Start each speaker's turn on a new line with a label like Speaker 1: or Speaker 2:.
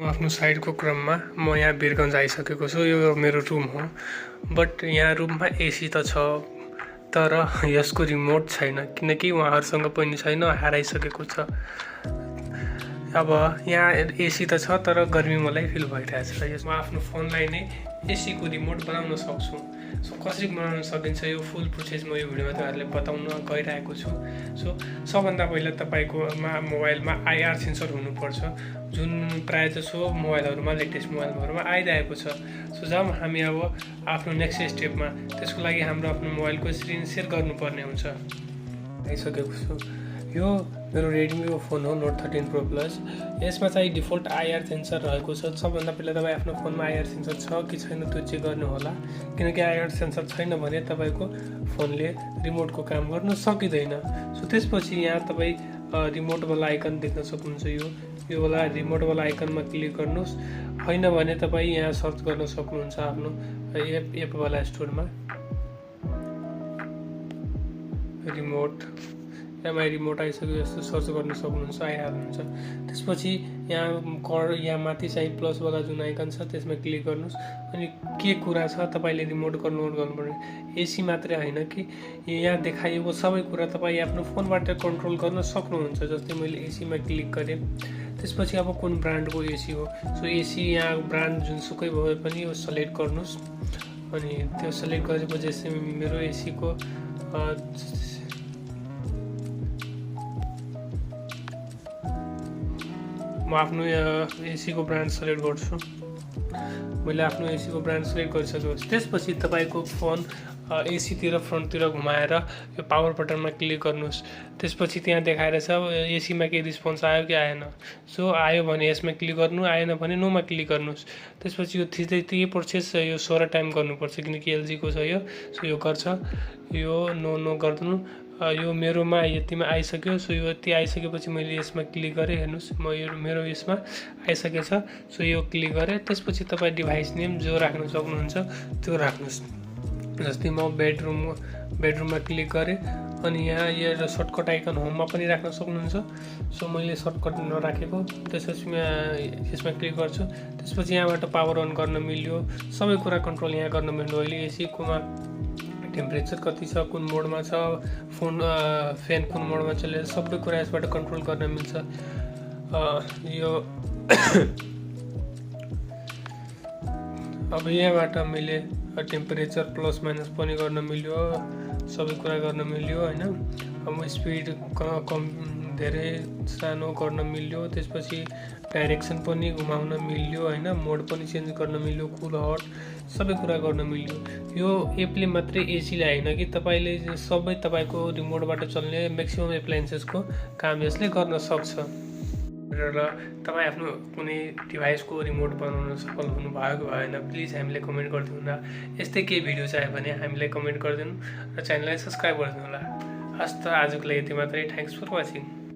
Speaker 1: आफ्नो साइडको क्रममा म यहाँ वीरगञ्ज आइसकेको छु। यो मेरो रुम हो, बट यहाँ रुममा एसी त छ, तर यसको रिमोट छैन किनकि उहाँहरूसँग पनि छैन, हराइसकेको छ। अब यहाँ एसी त छ तर गर्मी मलाई फिल भइरहेछ। यसमा आफ्नो फोनलाई नै एसीको रिमोट बनाउन सक्छु। सो कसरी बनाउन सकिन्छ यो फुल प्रोसेस म यो भिडियोमा तपाईँहरूले बताउन गइरहेको छु। सो सबभन्दा पहिला तपाईँको मोबाइलमा आइआर सेन्सर हुनुपर्छ, जुन प्रायः जसो मोबाइलहरूमा लेटेस्ट मोबाइलहरूमा आइरहेको छ। सो जाउँ हामी अब आफ्नो नेक्स्ट स्टेपमा। त्यसको लागि हाम्रो आफ्नो मोबाइलको स्क्रिन सेयर गर्नुपर्ने हुन्छ। आइसकेको छु। यो मेरो रेडमीको फोन हो, नोट 13 प्रो प्लस। यसमा चाहिँ डिफल्ट आइआर सेन्सर रहेको छ। सबभन्दा पहिला तपाईँ आफ्नो फोनमा आइआर सेन्सर छ कि छैन त्यो चेक गर्नु होला, किनकि आइआर सेन्सर छैन भने तपाईँको फोनले रिमोटको काम गर्न सकिँदैन। सो त्यसपछि यहाँ तपाईँ रिमोटवाला आइकन देख्न सक्नुहुन्छ। यो वाला रिमोटवाला आइकनमा क्लिक गर्नुहोस्। होइन भने तपाईँ यहाँ सर्च गर्न सक्नुहुन्छ आफ्नो एपवाला स्टोरमा। रिमोट एमआई रिमोट आइसक्यो, यस्तो सर्च गर्न सक्नुहुन्छ, आइहाल्नुहुन्छ। त्यसपछि यहाँ माथि चाहिँ प्लसवाला जुन आइकन छ त्यसमा क्लिक गर्नुहोस्। अनि के कुरा छ तपाईँले रिमोट कन्ट्रोल गर्नुपर्ने, एसी मात्रै होइन कि यहाँ देखाइएको सबै कुरा तपाईँ आफ्नो फोनबाट कन्ट्रोल गर्न सक्नुहुन्छ। जस्तै मैले एसीमा क्लिक गरेँ, त्यसपछि अब कुन ब्रान्डको एसी हो, सो एसी यहाँ ब्रान्ड जुनसुकै भए पनि यो सेलेक्ट गर्नुहोस्। अनि त्यो सेलेक्ट गरेपछि मेरो एसीको म आफ्नो एसीको ब्रान्ड सेलेक्ट गर्छु। मैले आफ्नो एसीको ब्रान्ड सेलेक्ट गरिसकेपछि त्यसपछि तपाईँको फोन एसीतिर फ्रन्टतिर घुमाएर यो पावर बटनमा क्लिक गर्नुहोस्। त्यसपछि त्यहाँ देखाएर छ एसीमा केही रिस्पोन्स आयो कि आएन। सो आयो भने यसमा क्लिक गर्नु, आएन भने नोमा क्लिक गर्नुहोस्। त्यसपछि यो त्यही प्रोसेस यो 16 टाइम गर्नुपर्छ किनकि एलजीको छ यो। सो यो गर्छ, यो नो गर्नु। यो मेरोमा यतिमा आइसक्यो। सो यो यति आइसकेपछि मैले यसमा क्लिक गरेँ, हेर्नुहोस् मेरो यसमा आइसकेछ। सो यो क्लिक गरेँ। त्यसपछि तपाईँ डिभाइस नेम जो राख्न सक्नुहुन्छ त्यो राख्नुहोस्। जस्तै म बेडरुममा क्लिक गरेँ। अनि यहाँ यो सर्टकट आइकन होममा पनि राख्न सक्नुहुन्छ। सो मैले सर्टकट नराखेको, त्यसपछि यसमा क्लिक गर्छु। त्यसपछि यहाँबाट पावर अन गर्न मिल्यो, सबै कुरा कन्ट्रोल यहाँ गर्न मिल्यो। अहिले एसीकोमा टेम्परेचर कति छ, कुन मोडमा छ, फ्यान कुन मोडमा चलेर सबै कुरा यसबाट कन्ट्रोल गर्न मिल्छ। यो अब यहाँबाट मैले टेम्परेचर प्लस माइनस पनि गर्न मिल्यो, सबै कुरा गर्न मिल्यो होइन। अब स्पिड कम धेरै सानो गर्न मिल्यो। त्यसपछि डाइरेक्सन पनि घुमाउन मिल्यो होइन, मोड पनि चेन्ज गर्न मिल्यो, कुल हट सबै कुरा गर्न मिल्यो। यो एपले मात्रै एसीलाई होइन कि तपाईँले सबै तपाईँको रिमोटबाट चल्ने म्याक्सिमम एप्लायन्सेसको काम यसले गर्न सक्छ। र तपाईँ आफ्नो कुनै डिभाइसको रिमोट बनाउन सफल हुनुभयो कि भएन प्लिज हामीलाई कमेन्ट गरिदिनु होला। यस्तै केही भिडियो चाहियो भने हामीलाई कमेन्ट गरिदिनु र च्यानललाई सब्सक्राइब गरिदिनु होला। हस् त आजको लागि यति मात्रै। Thanks for watching.